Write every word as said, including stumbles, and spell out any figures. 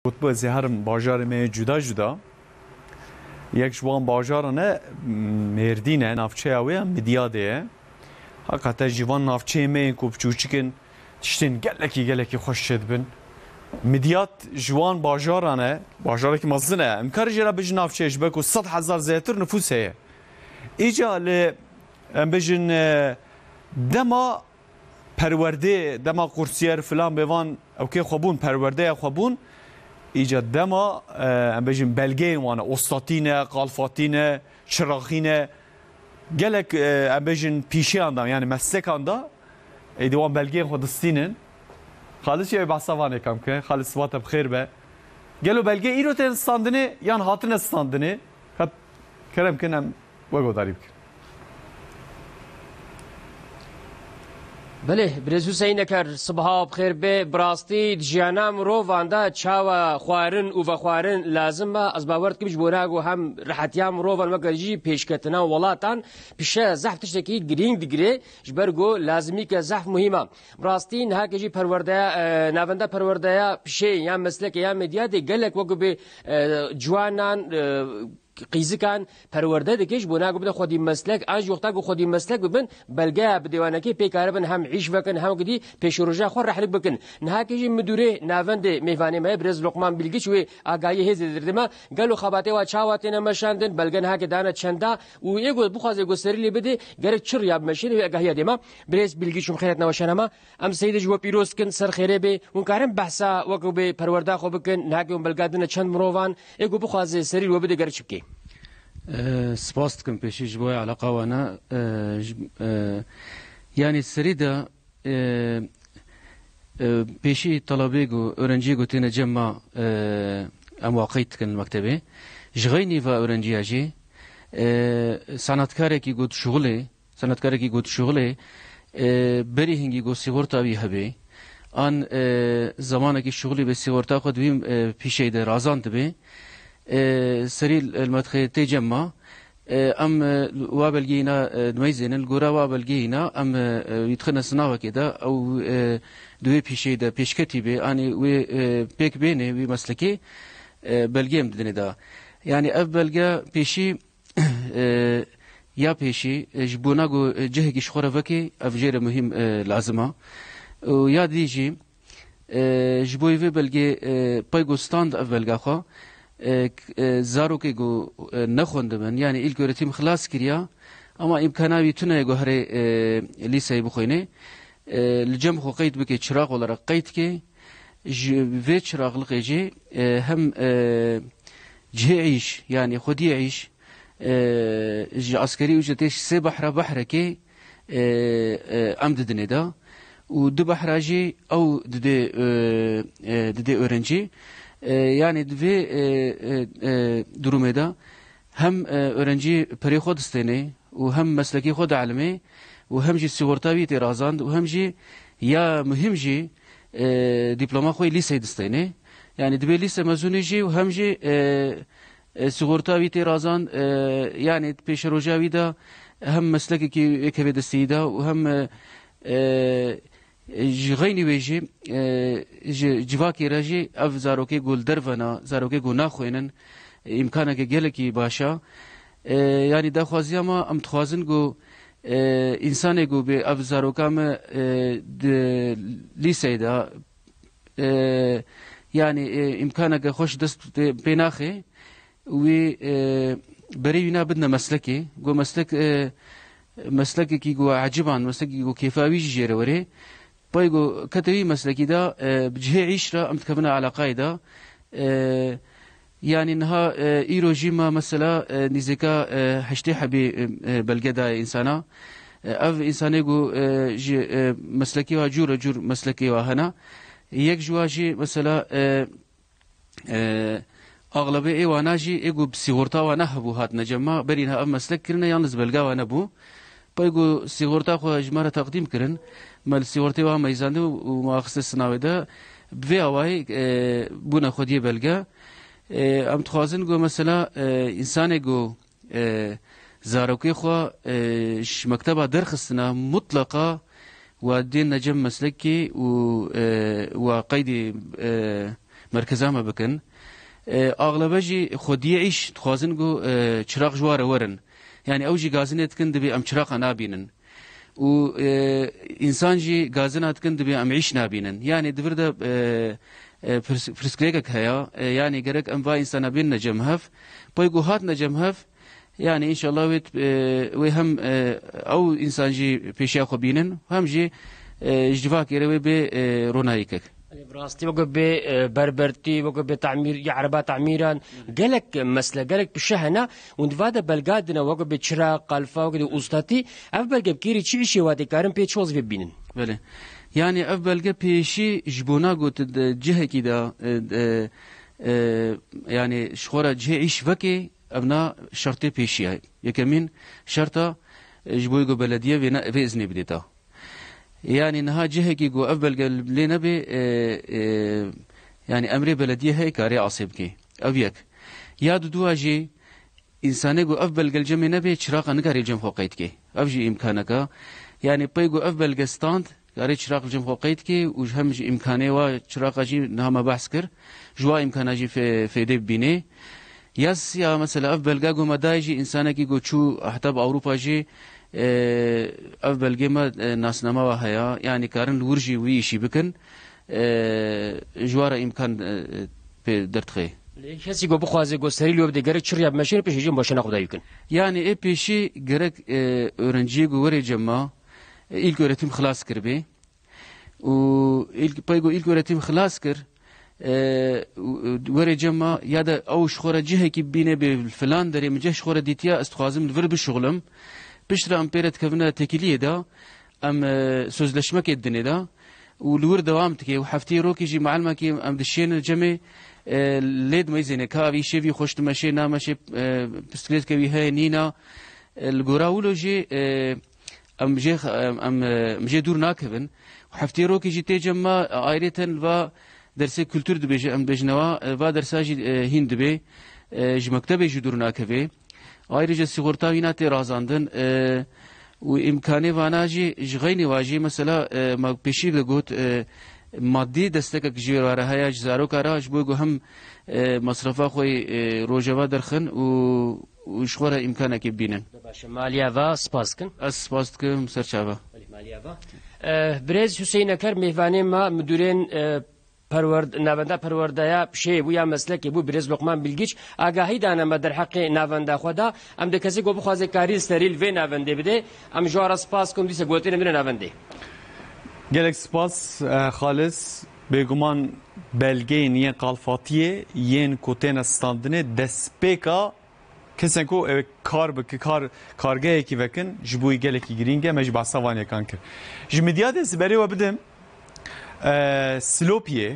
Gotibû, ez ê herim bajarê me yê cuda cuda. Yek ji wan bajaran e, Mêrdîn e, navçeya wê ya Midyadê ye. Heqîqeten jî van navçeyên me yên ku biçûçik in, tiştên gelekî, gelekî xweş çêdibin. Midyad ji wan bajaran e, bajarekî mezin e. Em karin jê re bijin navçe, ji ber ku sed hezar zêdetir nifûs heye. Îca li, em bijin, e, dema perwerdê, dema kursiyer filan bêvan ewkê xwe bûn, perwerdeya xwe bûn, îca dema, e, em bêjin belgeyên wan e, ostatî ne, qalfatî ne, çiraxî ne, gelek, e, em bêjin pîşeyan da, yani meslekan da, êdî wan belgeyên xwe distînin. Xalis jî ew behsa van êkan bike. Xalis, siba te bi xêr be. Gelo belge îro tên standinê yan hatine standinê? Ka-, kerem kin em we guhdarî bikin. Belê, Birêz Huseyneker, sibaha bi xêr bê. Bi rastî di jiyana mirovan de çawa xwarin û vexwarin lazim e, ez bawer dikim ji bona ku hem rehetiya mirovan weke jî pêşketina welatan pişe zehf tiştekî girîng digire, ji ber ku lazimîke zehf muhîm e. Bi rastî nihake jî perwerdeya, e, navenda perwerdeya pişê yan meslekê yan Midyadê gelek weke bê, e, ciwanan, e, qîzikan perwerde dike, ji bona ku bide xwedî meslek, an jî wexta ku xwedî meslek bibin, belgeya bi dêwanekê pê karibin hem îş vekin, hem gidî pêşeroja xwe rehlik bikin. Niha kê jî midûrê navendê mêvanê me ye, birêz Lokman Bilgiç, wê agahiyê hêzê dide me. Gelo xebatê wa çawa têne meşandin, belge niha kê dane çenda û ê ku bixwaze ku serî lê bidê, gerek çi riya bimeşîne, wê agahiya dê me. Birêz Bilgiç, hûn xêret neweşane me. Em Seyîdê ji we pîroz dikin, ser xêrê bê. Hûn karin behsa weke bê perwerda xwe bikin, nihakê hûn belga dine çend mirovan, ê ku bixwaze serî li we bide, gere çi bikê? E, spas dikim pêşî ji bo eleqa wana. E, ji, e, yanî serî de, e, e, pêşî telebê ku, öğrenciyê ku têne cem ma, e, em wa qeyd dikin li mektebê. Ji xeynî va öğrenciya jî, e, sanatkarekî ku dişuxulê, sanatkarekî ku dişuxulê, e, berî hingî ku sîxorta wî hebe, an, e, zemanekî şuxulî be sîxorta xwe di wî, e, pîşeyê de razan dibe, e, serî li medxê tê cem ma, e, em, e, wa belgeyê hîna, e, dimeyzênin, li gora wa belgeyê hîna em, e, e, wî dixine sinavekê de, ew, e, di wê pîşeyê de pêşketî bê, anî wê, e, pêk bêne wî meslekê, e, belgê em didinê de. Yanî ev belge pêşî e, ya pêşî, e, ji bona ku, e, cihekî ji xwe re vekê, ev jê re muhîm, e, lazim a. Û ya dî jî, e, ji bo vê belgê, e, pey ku stand ev belga xwe, e, k-, e, zarokê ku, e, nexwendibin, yani ilköğretim xilas kiriya, ama îmkana wî tune ye ku herê, e, lîseyê bixwîne, e, li cem xwe qeyd bike, çiraq olarak qeyd ke, ji vê çiraqliqê jî, e, hem, e, cihê îş, yani xwediyê îş, e, ji eskerî ücretê ji sê behra behrekê, e, e, em didinê de û du behra jî ew didê, e, e, didê öğrencî. E, yani di vê, e, e, e, durumê de hem, e, öğrencî perê xwe distênê û hem meslekê xwe dielmê û hem jî sigorta wî tê razand û hem jî ya muhîm jî, e, diploma xwe yê lîseyê distênê. Yani dibê lîse mezûnê jî û hem jî, e, e, sigorta wî tê razan, e, yani pêşeroja wî de hem meslekekî yê kevê destî da û hem, e, e, ji xeynî wê jî, e, ji civakê re jî ev zarokê ku li derve ne, zarokê ku naxwênin, îmkaneke gelekî baş e. E, yani daxwaziya me, em dixwazin ku, e, însanê ku bê ev zaroka me, e, di lîseyê de, e, yani, e, îmkaneke xweş dest pê, pê naxe, wî, e, berê wî na bidine meslekê. Go meslek, e, meslekekî go eciban, meslekekî go kêfa wî jî jê re were. Pey go kete wî meslekî de, e, bi cihê îş re em dikevine eleqayê de. E, yani niha, e, îro jî me mesela, e, nîzêka, e, heştê hebî, e, e, belge daye însana. E, ev însanê ku, e, ji, e, meslekê wa cûre cûr meslekê wa hene. Yek ji wa jî mesela, e, e, axlebê ê wana jî ê ku bi sîxorta wana hebû hatine cem ma, berî niha ev meslek kirine, yalniz belga wana bû. Pey ku sîxorta xwe ji me re teqdîm kirin, me li sîxortê wa meyzandin û me axiste sinavê de. Bi vê awayî, e, bûne xwediyê belge. E, em dixwazin ku mesela, e, însanê ku, e, zarokê xwe, e, ji mekteba derxistina mutleqa wa dê necem meslekê û, e, wa qeydê, e, merkeza me bikin. E, axlebe jî xwediyê îş dixwazin ku, e, çiraq ji wa re werin. Yani ew jî gazinê dikin, dibê em çiraqa nabînin. Û, e, însan jî gazina dikin, dibê em îş nabînin. Yani di vir de, e, e, pirs-, pirsgirêkek heye. E, yani gerek em va însana bênine cem hev. Pey ku hatine cem hev, yani înşallah wê, e, wê hem, e, ew însan jî pêşiya xwe bînin, hem jî, e, ji vakê re wê bê, e, ronahîkek. Belê, bi rastî weke bê, e, berbertî, weke bê tamîr, ya ereba tamîran, gelek mesle, gelek pişe hene, hûn di va de belga dine, weke bê çira, qalfa, weke bê ustatî, ev belge bi kêrî çi îşê wa dê karin pê çi wezîfê bibînin? Belê. Yani ev belge pêşî ji bona got di cihekî de, e, e, e, yani ji xwe re cihê îş vekê, ev na şertê pêşî ye. Yekemîn şerta, e, ji bo ku belediye vê ne, vê iznê bidê te. Yani niha cihekî ku ev belge lê nebe, e, e, yani emrê belediye heye karê asê bike. Ev yek. Ya dudua jî, însanê ku ev belge li cemê nebe, çiraqa nikare li cem xwe qeyd ke. Ev jî îmkaneka. Yani pey ku ev belge stand, karê çiraq li cem xwe qeyd ke û ji hem ji îmkanê wa çiraqa jî niha me behs kir. Ji wa îmkana jî fê-, fêdê bibînê. Ya sisiya mesela ev belge ku me dayê jî, însanekî ku çû heta bi Ewropa jî, e, ev belgê me, e, nasnama wa heye. Yani karin li wir jî wî îşî bikin. E, ji wa re îmkan, e, pê derdixe. Lê kesî ku bixwaze ku serî li we bide, gerek çi riya bimeşêne pêşî cem başena xwe dayî bikin? Yani ê pêşî gerek, e, öğrenciyê ku were cem me, e, ilköğretim xilas kiribê. Û ilk, pey ku ilköğretim xilas kir, e, û, û were cem me ya da ew ji xwe re cihekî bîne bê filan derê min cih ji xwe re dîtiya, ez dixwazim li vir bişuxulim. Piştre em pê re dikevine tekiliyê de, em, e, sözleşmekê didinê de û li wir dewam dike û hefteyê rokê jî mualimekî em dişêne cemê, e, lê dimeyzêne ka evî şêvî xweş dimeşê, nameşê, e, pirsgirêdke wî heye nîna. E, li gora wilo jî, e, em jê, em, em, e, em jê dûr nakevin. Heftê rokê jî tê cem me, e, ayrêten va dersê kultur dibêje, em dibêjine wa, e, va dersa jî, e, hîn dibê, e, ji mektebê jî dûr nakevê. Ayrıca sigorta wîna tê razandin, e, û îmkanê vana jî ji xeynê wa jî mesela, e, me pêşî de got, e, madî destekek ji wê re heye ji zaroka re, ji bo ku hem, e, masrefa xwe, e, rojeva derxin û û ji xwe re îmkanekê bibînin. Baş e, maliye va spas dikin. Ez spas dikim, ser çava. Belê, maliye va. Eh, birêz Hüseyin Eker, mêvanê me, müdürên, eh, perwerd-, navenda perwerdeya pişeyê bû ya meslekê bû, birêz Lokman Bilgiç, agahî dane me derheqê navenda xwe da. Em dê kesê ku bixwaze karî serî li vê navendê bide. Em ji wan re spas dikin, dîse gotinê bine navendê. Gelek spas, eh, Xalis. Bêguman belgeyên yên qalfatiyê yên ku têne standinê destpêka kesên ku ew ê kar bike, kar, kargehekî vekin, ji bo wî gelekî girîng e, me jî behsa van yekan kir. Ji Midyadê ez berê we bidim, e, Silopiyê,